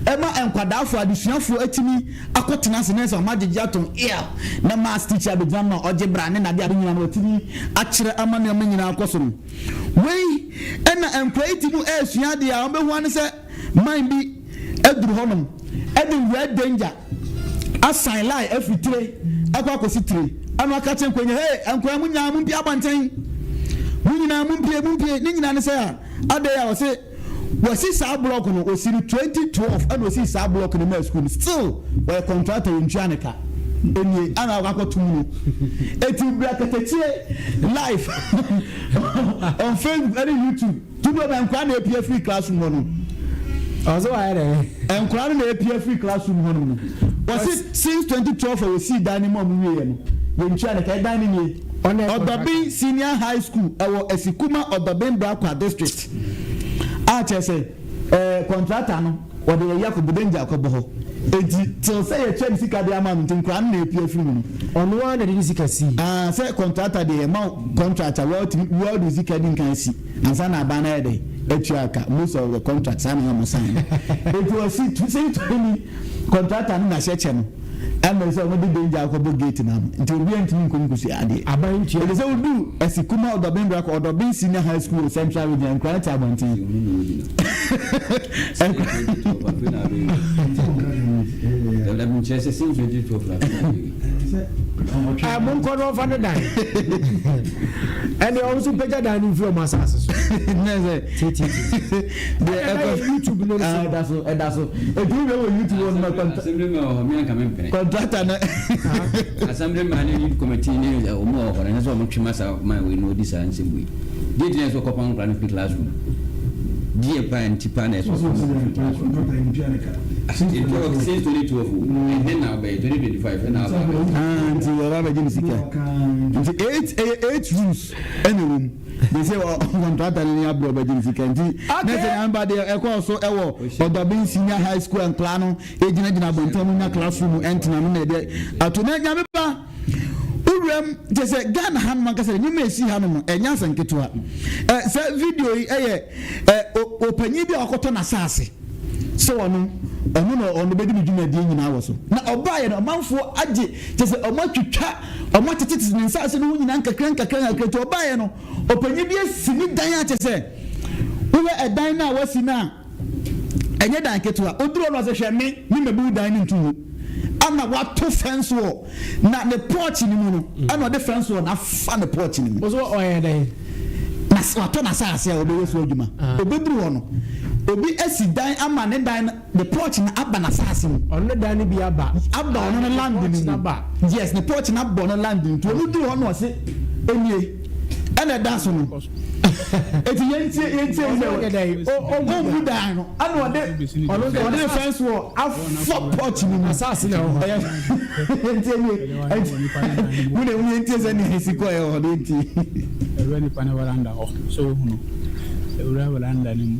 ɛma nkwadaafo adesuafoɔ atumi akɔtena ase na sɛ wɔagyegye atom ear na maths teacher abɛgyina no a ɔgye bra ne nade ade nyinaa no watumi akyerɛ ama nneɛma nyinaa akɔ so no. Wei ɛna nkwadaa yi ti mu ɛresua adeɛ a wɔbɛhu ane sɛ Man bi aduru hɔnom de red danger asan line afiri tire akɔ akɔsi tire ɛna ɔka kyerɛ nkɔnya hey nkɔnya mo nyinaa mo mpie abɔnten mo nyinaa mo mpie mo mpie ne nyinaa ne sɛ a adɛ a ɔse wɔsi saa block no osi no 2012 ɛna osi saa block no maa school no still wɔyɛ contractor yɛn ntua ne ka enie ɛna akɔ akɔto mu no eti brakatakye live on Facebook ɛne YouTube. Tudo na nkwadaa na epia firi classroom hɔ no. Ɔsɛ wayɛ dɛ. Nkwadaa no na epia firi classroom hɔ nom no. Wɔsi since 2012 a wɔsii dan no mu a wɔn wieɛ no, yɛntua ne ka. Ɛdan no nie. Ɔdɔben Senior High School ɛwɔ Asikuma Ɔdɔben Brakwa District a kyerɛ sɛ ɛɛ kɔntrata no wɔde yɛyi akɔ Budenja akɔbɔ hɔ. Eti till sɛ yɛtua ne sika de ama no nti nkwadaa no na epia firi mu no. Ɔno ara na ɛde ne sika sii. Ah sɛ kɔntrata deɛ yɛma wo contract a wɔatumi wɔde sika di nkan si. Ansa na aban no ayɛ dɛn atua ka most of the contract saa na wɔn sign no eti wɔsi tu sɛ ntumi contractor no na hyɛ kyɛ no ɛna sɛ wɔn de danger akɔbɔ gate no ano nti obi ntumi nkɔ nkosi adeɛ aban ntua eti sɛ wodu Asikuma Ɔdɔben Brakɔ Ɔdɔben Senior High School wɔ Central Region nkura no te abɔnten nkura. Monkɔ na ɔmfa ne dan. Ɛnna ɔno nso mpagya dan no mfiri ɔmo asase so. Tititi. Deɛ ɛkɔ YouTube no so. Ɛda so ɛda so. Etu wura wɔ YouTube wɔ no Assembly man wɔ hɔ mi anka mi mpene. Contractor no. Assembly man ne youth committee ne ɔmo wɔ hɔ no ɛsɛ sɛ ɔmo twe ma saa man wei na ɔdi saa nsɛm wei. Deɛ nti na ɛsɛ ɔkɔpam nkora no firi classroom. Deɛ paa nti paa na ɛsɛ ɔkɔpam nkora no firi classroom. Since 2012 o, ɛnɛ na ɔbɛyɛ 2025 ɛna aba abɛgye. Ah, nti ɔba abɛgye ne sika. Nti eight ɛyɛ eight rooms ɛna ɛwɔ mu. De sɛ kɔntrata no ne abrɛ ɔbɛgye ne sika nti. Na sɛ nyame deɛ ɛkɔɔ so ɛwɔ Ɔdɔben Senior High School a nkwadaa no egyinagyina abɔnten mu nya classroom ɛntena no na ɛde ato na nyame ba wuram kyɛ sɛ Ghana hanom ankasa nneɛma esi hanom no ɛnyɛ asɛm ketewa. Ɛ sɛ video yi ɛyɛ ɛ ɔpanyin bi a wakɔtɔ n'asaase sɛ ɔno ɔno na ɔno bɛdi ne dwumadie nyinaa wɔ so na ɔbaeɛ no ɔmanfoɔ agye kyɛ sɛ ɔmo atwitwa ɔmo atetetete ne nsaase no ho nyinaa nkakra nkakra nkakra nti ɔbaeɛ no ɔpanyin bi asi ne dan a kyɛ sɛ wohwɛ ɛdan no a wasi no a ɛnyɛ dan ketewa oduru hɔ no ɔsɛ hwɛ me me mɛbu dan no nto mu ana wato fence wall na ne porch no mu no ɛna ɔde fence wall na afa ne porch no mu. Ɔsɛ ɔyɛ dɛn? Na watɔ n'asaase a ɔbɛyɛ so adwuma. Obɛduru hɔ no, obi asi dan ama ne dan no, ne porch no aba n'asaase mu. Ɔno ne dan no bi aba. Aba ɔno ne land no mu. Yes, ne porch no abɔ ne land no. Nti ɔno duru hɔ no ɔse, enie. Ɛna ɛda so no. Eti yɛntie yɛntie yi sɛ ɔmmu dan no ɛna ɔde ɔde ne fence wall afa porch no mu. Asase na ɛwɔ hɔ. Yɛntie nie mu na emu yɛntie sɛ nea esi kɔ ɛwɔ hɔ no yɛntie. Ɛwura nipa ne veranda hɔ sɛ wohunu ɛwura veranda no mu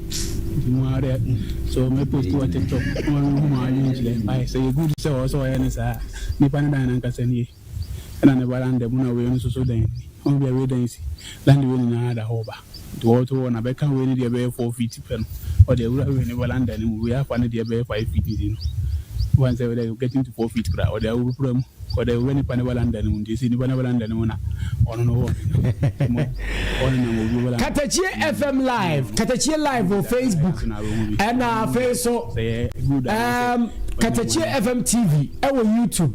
nti mu ara dɛ so mɛ post wɔ TikTok na wɔn hu wɔn adwene kyerɛ ayɛ sɛ yɛ good sɛ ɔwɔ sɛ ɔyɛ ne saa nipa ne dan nankasa nie. Ɛna ne varanda mu na wei no nso so dan ni. Ɔno deɛ wei dan si. Land wei nyinaa da hɔ ba. Nti wɔto hɔ na bɛka wei no deɛ bɛyɛ 4 feet pɛ no, ɔde awura wei ne varanda no mu. Wei afa no deɛ bɛyɛ 5 feet nti no, wɔn sɛ wɔde getting to 4 feet koraa, ɔde awura mu, ɔde awura nipa ne varanda no mu. Nti esi nipa ne varanda no mu na ɔno no wɔ ɔno nam obi varanda. Katakyie FM live, Katakyie live wɔ Facebook, ɛna afei so Sɛ yɛ good Katakyie FM TV ɛwɔ YouTube,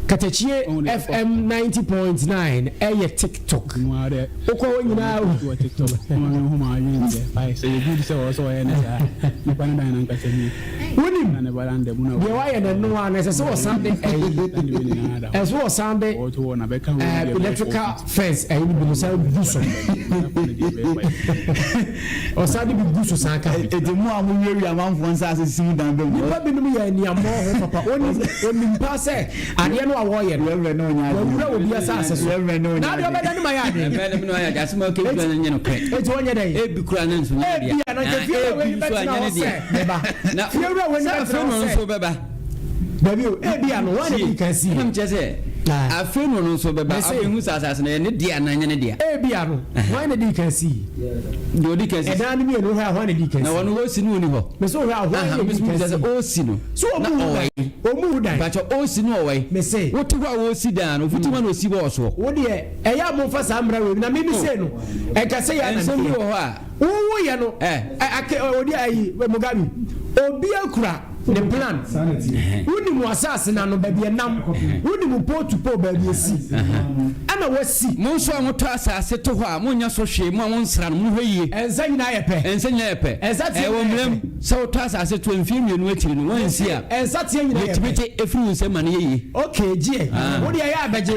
Katakyie FM 90.9 ɛyɛ TikTok. Wokɔ hɔ nyinaa. Wɔ TikTok ɔma mi hu ma adwene kyɛ ayi sɛ yɛ good sɛ ɔwɔ sɛ ɔyɛ ne saa nipa ne dan nankasa nie. Wonim na ne varanda mu na deɛ wayɛ no no a na ɛsɛ sɛ wɔsan de ɛyi land wei nyinaa da hɔ. Ɛsɛ sɛ wɔsan de Wɔto hɔ na bɛka wei deɛ bɛyɛ 4 electrical feet. fence ɛyi no bi no san gu so, ɔsan de bi gu so san ka ho. Eti mu a mo wiawia amanfoɔ nsa ase si mu dan bɛ mu. Nipa binom yɛ aniammɔ ho papa. Onim pa sɛ adeɛ no a wɔyɛ no Reverend ne onya ade. wawura obi asase so Reverend ne onya na adeɛ ade. ɔbɛda ne ma yɛ adeɛ. Ɛbɛn no ayɛ asɛm a ɔka bi no nyɛ nokorɛ. Eti wɔnyɛ dɛ? Ebi kura ne nso nyɛ Ebi dea. a na nka fiewura wei Ebi nso bɛtena anyɛ hɔ ne sɛ dea. meba Na fiewura wei sɛ bɛtena afei hɔ no sɛ nso bɛba. Dabi o, ebi a no wɔn na di kan si. Ɛnam kyerɛ sɛ Ah. afei no no nso bɛba. Mese- Afei hu sɛ asase no yɛ ne dea anaa nyɛ ne dea. Ebi a no wɔn na di kan si. Deɛ ɔdi kan si. Ɛdan no mmienu hɔ a, wɔn na di kan Na si. wɔn wɔsi no wɔni hɔ. Mese wɔhwɛ a, wɔn Aha, na di mesɛ kan sɛ si. ɔsi no. So Na ɔmu hu ɔwɔ dan, ɔmu hu dan. Bakyɛ ɔsi no ɔwɔ yi. Mese- Wote hɔ a wɔsi dan no, ofutu ma na osi bɔɔ soɔ. Wo deɛ, ɛyɛ a momfa saa mmara wei na mimi sei no ɛnka sɛ yɛ Nsɛm bi wɔ hɔ a. Wowo yɛ no Eh. ake odi ayi Mugabe, obi akura ne plan. Wonim asase na no baabi ɛnam, wonim pole to pole baabi esi ɛna wasi. Mo nso a motɔ asase to hɔ a monya so hwee, mo a monsra no, mohwɛ yie. Ɛnsa nyinaa yɛ pɛ. Ɛnsɛ nyinaa yɛ pɛ. Ɛnsa teɛ Ɛwɔ nyinaa yɛ mmerɛ mu sɛ wotɔ asase to mfeɛ 2 akyiri no wansi a, Ɛnsa teɛ nyinaa yɛ yɛtumi pɛ. te ɛfiri wo nsɛm ma no yɛ yie. Okay, gyeɛ wo deɛ ɛyɛ abɛgye,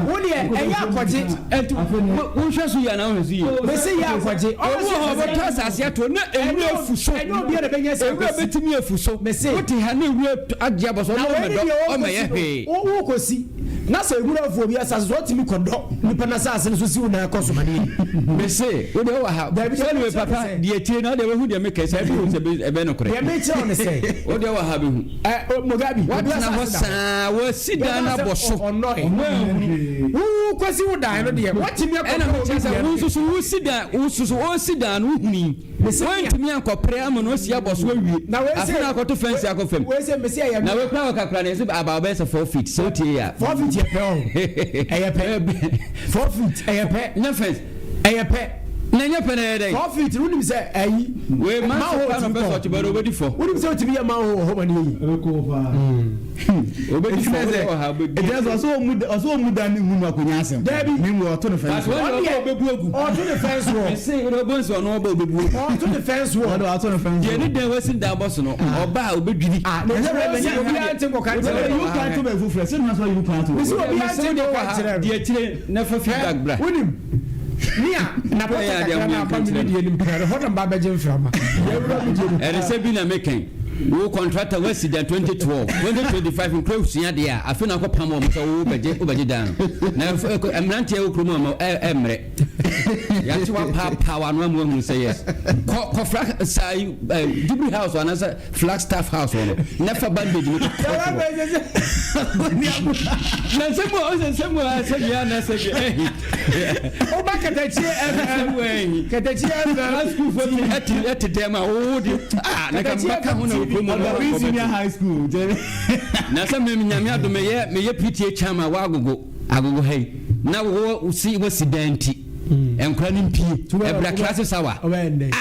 wo deɛ ɛyɛ akɔgye. Ɛnti wohwɛ so yie anaa wohwɛ so yie? Mesi yɛ akɔgye. Obi wɔ hɔ ɔbɛtɔ asase ato na ewura afu so. Ɛnyɛ obiara na bɛnya sika Ewura kɔsi. bɛtumi afu so. Mese. Wote ha na ewura agye abɔ so Na ɔno wei ne ɔmɛdɔ deɛ ɔmɛyɛ hwee. wɔkɔsi, wokɔsi na sɛ ewura afu obi asase so, ɔtumi kɔdɔ nipa na asase no so si wo nan kɔ so ma ne yɛ. Mese wo deɛ wowɔ ha. Dabi, Sɛ deɛ ne mekyerɛ papa ne sɛ- deɛ tie na wode bɛhu deɛ meka sɛ ɛbɛhu sɛ ɛbɛ nokorɛ. Deɛ mekyerɛ wo ne sɛ Wo deɛ wɔ ha bɛhu. ɛ o, Mugabe, obi Woatena hɔ asase da hɔ. saa wɔasi dan no abɔ so. Ɔnnɔe wo kɔsi wo dan no deɛ, wɔtumi akɔdɔ Ɛna obi mekyerɛ sɛ deɛ wo no. nso so wosi dan, wo nso so wɔsi dan no wohuni. Mese Woantumi ankɔpere ama no asi abɔ so awie. Na wei Afei na akɔto fence akɔ fam. Wei sɛ mese ɛyɛ Na wei kora wɔkakora no ɛsɛ aba wobɛyɛ sɛ 4 feet sɛ wotie a. 4 feet yɛ pɛ o, ɛyɛ pɛ. 4 feet ɛyɛ pɛ. Nyɛ fence. Ɛyɛ pɛ. Na nyɛ pɛ na ɛyɛ dɛn? 4 feet, wonim sɛ ɛyi Wei man manhole sɛ kora na tumi ɔpɛ sɛ kɔ. ɔkye bɛrɛ obɛdi fɔ. Wonim sɛ wotumi yɛ manhole wɔ hɔ ma ne yɛ yi. Obɛdi fɔ Ɛti wɔ ha obɛdi. sɛ ɔsɛ ɔmu dan ne mu no akonnwa asɛm. Dabi. Ne mu ɔto ne fɛn But so. wɔn deɛ ɔbɛ obɛbu agu. Ɔto ne fence wɔ. Mese wode ɔbɔ nsi ɔno ɔbɛ obɛbu agu. Ɔto ne fence wɔ. Ɔde ɔto ne fɛn so. Deɛ ne dan wasi dan bɔ so no, ɔba a obɛdwiri. Ah, na Ɛsɛ ɛsɛ bɛ sɛ obiara nte nkɔka Sɛ nkyerɛ you no. kan to bɛ foforɔ sɛ nua sɔ you kan to. Mese obiara Mese nte wode kɔ nkɔka ha nkyerɛ no. deɛ akyire na fa feedback bra. Wonim nea napɔtɔ Ɛyɛ adeɛ kakra mo na yɛnka aba mi nkyerɛ ne deɛ nim pɛrɛ hɔ na mba bɛgye mframa yɛwura mi deɛ nim. Ɛde sɛ bi na mekɛn wo contractor wasi dan 2012, 2025 nkura sua deɛ a afei na akɔpam wɔn sɛ wo wobɛgye dan no na mmeranteɛ wɔ kurom a ɛmmerɛ yɛate wapaapaa wano ama wahunu sɛ yes, kɔ kɔ flag saa yi, Jubilee House anaasɛ Flagstaff House wɔ no na fa bandage no kɔ na nsɛm a ɔsɛ nsɛm a sɛ bia na sɛ bi ɛhi. Woba Katakyie FM, Katakyie FM. School fo ɛte dɛm a wowo de ah na ka mbɛka ho na wɔ kurom no. Ɔdɔbi Senior High School. Na sɛ me Nyame adom meyɛ PTA chairman wɔ Agogo ha yi na wo si wɔsi dan nti nkora no mpie ɛbra class sawa. Ɔbɛyɛ ndɛ?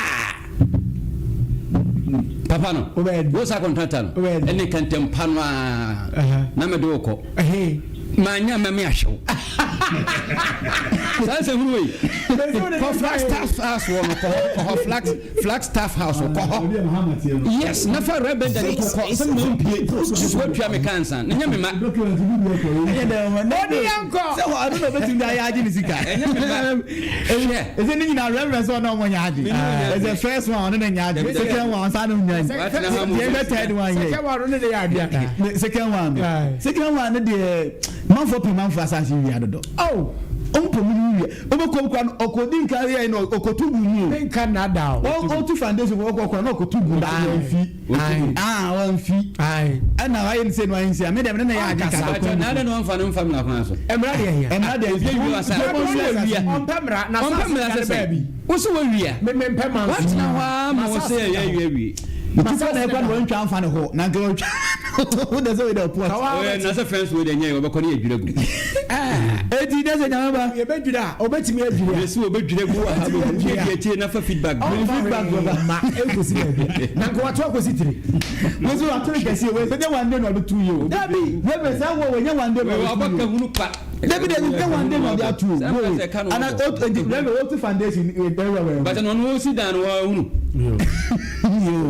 Papa no Wobɛyɛ dɛ? Wo sa contractor no Wobɛyɛ dɛ? ɛne kɛntɛmpa no a na mede wo kɔ Ɛhe? Manya mɛme ahyew saa nsɛm hunu wei. Kɔ Flagstaff House wɔ no, kɔ hɔ, kɔ hɔ, Flagstaff House wɔ, kɔ hɔ, yes, na fa rebɛda ne kɔkɔ sɛ ma mpie so watua me ka ansa na nyɛ me ma. Ɛnyɛ dɛ ɔmo. Ɔde yɛn kɔ. Sɛ hɔ ɔno na obetumi de ayɛ agye ne sika. Ɛnyɛ me ma. Hwɛ. Ɛsɛ ne nyinaa reverend sɛ ɔna ɔmo nyɛ agye. Ɛsɛ first one ɔno na nyɛ agye. Second one ɔnsa no nya. Watena ha mu. Deɛ ɛbɛ third one yɛ. Sɛ wa no ne de yɛ adeɛ aka. Second one. Aye. Second one ne deɛ manfo pii manfo asase wia dodo. Oh. Ɔmpɔ mu no wia. Wobɛkɔ mu koraa no, ɔkɔdi nka yɛ no, ɔkɔto gu mu o. Menka nnaadaa o. Ɔtu foundation fo ɔkɔ koraa na ɔkɔto gu mu. Wamfi. Ah, wamfi. Ɛna wayɛ no sei na wayɛ no sei a, me deɛ me ne no yɛ adwene Ɔnkasa. kakra kwan Na mu. adɛn na ɔmfa no mfa mmara kwan so? Mmara deɛ hia. Mmara deɛ Obi awia w'asase. Ɔmpɛ Wowia. mmara. Ɔmpɛ mmara. Na Ɔmpɛ asase mmara dane sɛ sɛn? baabi. Wo so wawia. Me mempɛ manso. Woatena hɔ ara ma wo M'asase sɛ da yɛ hɔ. awia awie. Ne ti sɛ na ɛkɔ na wɔntwa mfa ne hɔ na nka wɔtwa wo dɛ sɛ wei dɛ ɔpoa. Ɔyɛ na sɛ fɛnso wei deɛ nyɛ wɔbɛkɔ ne yɛdwira gu. Eti dɛ sɛ nyame ba. Yɛbɛdwira a ɔbɛtumi adwiri a. Yɛsi wɔbɛdwira gu wɔ ha bɛhu yɛ di akyire na fa feedback. Ɔmfa hwee ma ɛnkɔsi baabi na nka wato akɔsi tire. Wosi wato ne kɛseɛ wei sɛ nyɛ one day na ɔde tu yie o. Dabi. Wei sɛ wɔ wɔ nyɛ one day na ɔde tu yie o. Wabɛka hunu pa. Dabi dabi nyɛ one day na ɔde ato o. Sɛ mpɛ sɛ ka no Ana wɔbɔ. o nti rɛbɛ otu foundation ɛwura wɛ. But na ɔno ɔsi dan no wɔahunu.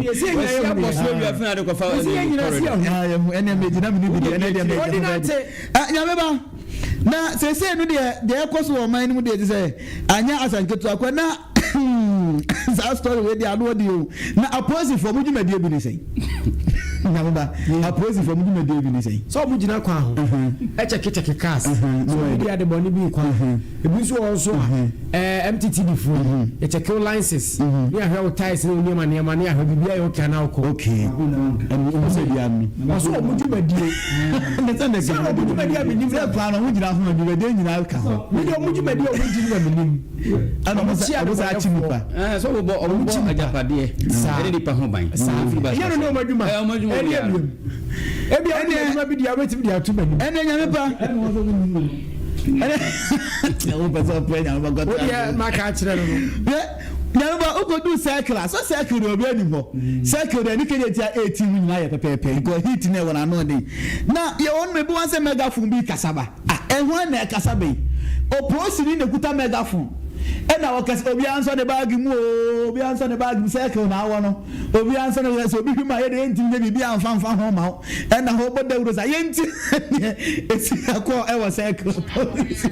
Yɛsi yɛn nyinaa Wɔsi yɛ abɔ so awia afei na ade kɔfa Yɛsi yɛn nyinaa si corridor. ɛho. Ɛnɛ mɛ gyina mi ni bi deɛ ɛnɛ deɛ mɛ Ɔdi gyina n'ate. Nyame ba na seesei no deɛ deɛ ɛkɔ so wɔ ɔman no mu deɛ te sɛ anyɛ asanketewa kɔ na saa story wei deɛ ano ɔde o na apolisifoɔ mo dwumadie bi ne sɛn? Nyame ba apolisifoɔ mo dwumadie bi ne sɛn? Sɛ ɔmo gyina kwan ho ɛkyɛkekyɛke cars sɛ obi di ade bɔne bi kwan ho. Ebi nso wɔ hɔ nso a ɛɛ MTTD foɔ yɛkyɛke wo license ne yɛahwɛ wo tyres ne wo nneɛma nneɛma ne yɛahwɛ biribi ayɛ okay anaa wokɔ. Okay ɛnu ɔmo sɛ bi ano. Ɔso ɔmo dwumadie. Sɛ ɔmo dwumadie a menim. Sɛ kwan no ɔmo gyina ho dwumadie nyinaa ka ho. Me deɛ ɔmo dwumadie a ɔmo di no na menim. Ɛna ɔmo sɛ ɔmo sɛ akyi nipa. Ɛɛ sɛ ɔmo bɔ ɔmo bɔ agyapadeɛ ɛne nipa ho ban. Saa ɛnyɛ no ne ɔmo adwuma. Ɛyɛ ɔmo adwuma Ɛne biara. ebiem. Ebi a ɔmo adwuma bi di a ɔbɛtumi de ato m'anim. Ɛnɛ nyame pa. Ɛnɛ wopɛ sɛ ɔpɛ nyame pa kɔtɔ. Wodeɛ maka akyerɛ no no. Hwɛ nyame pa wokɔdu circle a sɛ circle deɛ obi anim hɔ. Circle deɛ ne kɛdeɛ tia 18 mu nyinaa yɛ pɛpɛɛpɛ because heat no ɛwɔ n'ano den. Na yɛ wɔn ebi wɔn sɛ megaphone bi kasa ba. Ah ɛho na ɛkasa bɛyi. Opolisini na ekuta megaphone. Ɛna ɔkasa obiara nsɔ ne baagi mu oo obiara nsɔ ne baagi mu circle na awɔ no. Obiara nsɔ ne sɛ obi hwim a yɛde yɛntumi nyɛ biribi amfa mfa ho ma wo. Ɛna hɔ bɔ dawuro sa yɛnti neɛ ɛsi akɔ ɛwɔ circle polisi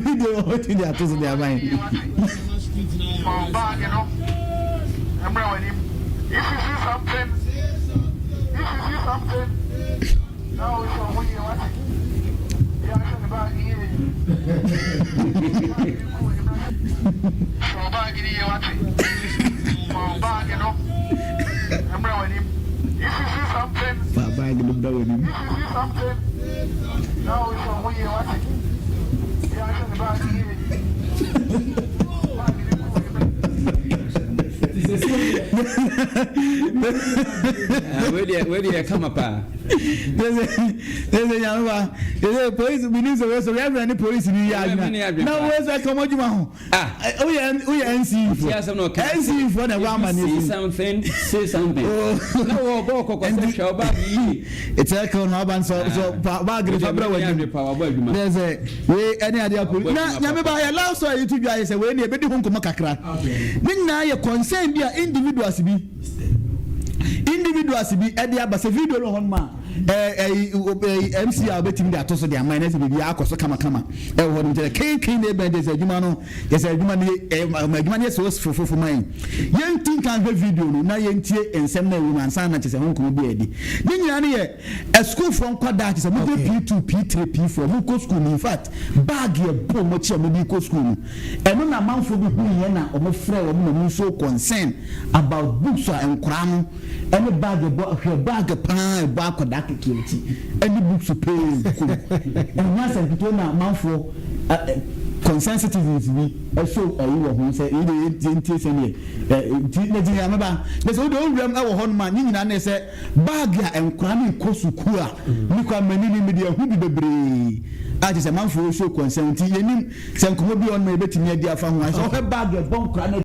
video wɔ hɔ ti de ato so de ama yɛn. Fa bag no bra w'anim. Wei deɛ kama paa. Sese nyame ba sese polisi bi ni sɛ wei so reverend ne polisi ni yɛ adwuma na wei so ɛka ɔmo adwuma ho. Ah. Woyɛ woyɛ NCE Ti asɛm na fo. ɔka. NCE fo na ɛwɔ ama ne If you see si. something, say something. Oh. Na wɔ bɔ kɔkɔ sɛ hwɛ ɔba yie. Ɛtɛ kan no aba nsɔ sɔ pa baagi ne fa brɛ wɔ anim. Pa wabɔ adwuma. Ne sɛ wei ɛne adeɛ akɔ. Wabɔ Na adwuma nyame ba papa. yɛ last story yi to dwa yɛ sɛ wei ne ebedi ho nkɔmɔ kakra. Ne nyinaa yɛ concern bi a individuals bi individuals bi ɛde aba sɛ video no wɔ hɔ nom a ɛɛ ɛyi MC a obetumi de ato so de ama ɛna sɛ biribi akɔ so kamakama ɛwɔ hɔ nom kyerɛ kenken na ebɛn de sɛ adwuma no yɛ sɛ adwuma no yɛ ɛɛ ma adwuma no yɛ so fofofo man yɛn ti nkan hwɛ video no na yɛn tie nsɛm na ɛwɔ mu ansa na kyerɛ sɛ ho nkɔmɔ bi adi ne nyinaa no yɛ asukuufoɔ nkwadaa kyerɛ sɛ mo kɔ P2 P3 P4 mo kɔ school no in fact bag yɛ bɔ mo akyi a mo de kɔ school no ɛno na amanfoɔ bi hu yɛn na wɔn frɛ wɔn na wɔn nso concern about books a nkwadaa no ɛne bag ɛbɔ hwɛ bag paa ɛbɔ akwadaa ketewa akyi ɛne books pee kum ɛho asɛm ketewa na amanfoɔ ɛ concern citizens bi ɛso ɛyi wɔ ho sɛ yi de yɛn tie sɛdeɛ ɛ nti na gyina yamaba na sɛ wode owuram ɛwɔ hɔ nom a ne nyinaa ne sɛ bag a nkwadaa no kɔ sukuu a ne kɔ amani ne mi de ɛho bi bebree a kyerɛ sɛ amanfoɔ show concern nti yɛnim sɛ nkɔmɔ bi wɔ hɔ nom a yɛbɛtumi adi afa ho a sɛ ɔhwɛ bag ɛbɔ nkwadaa no.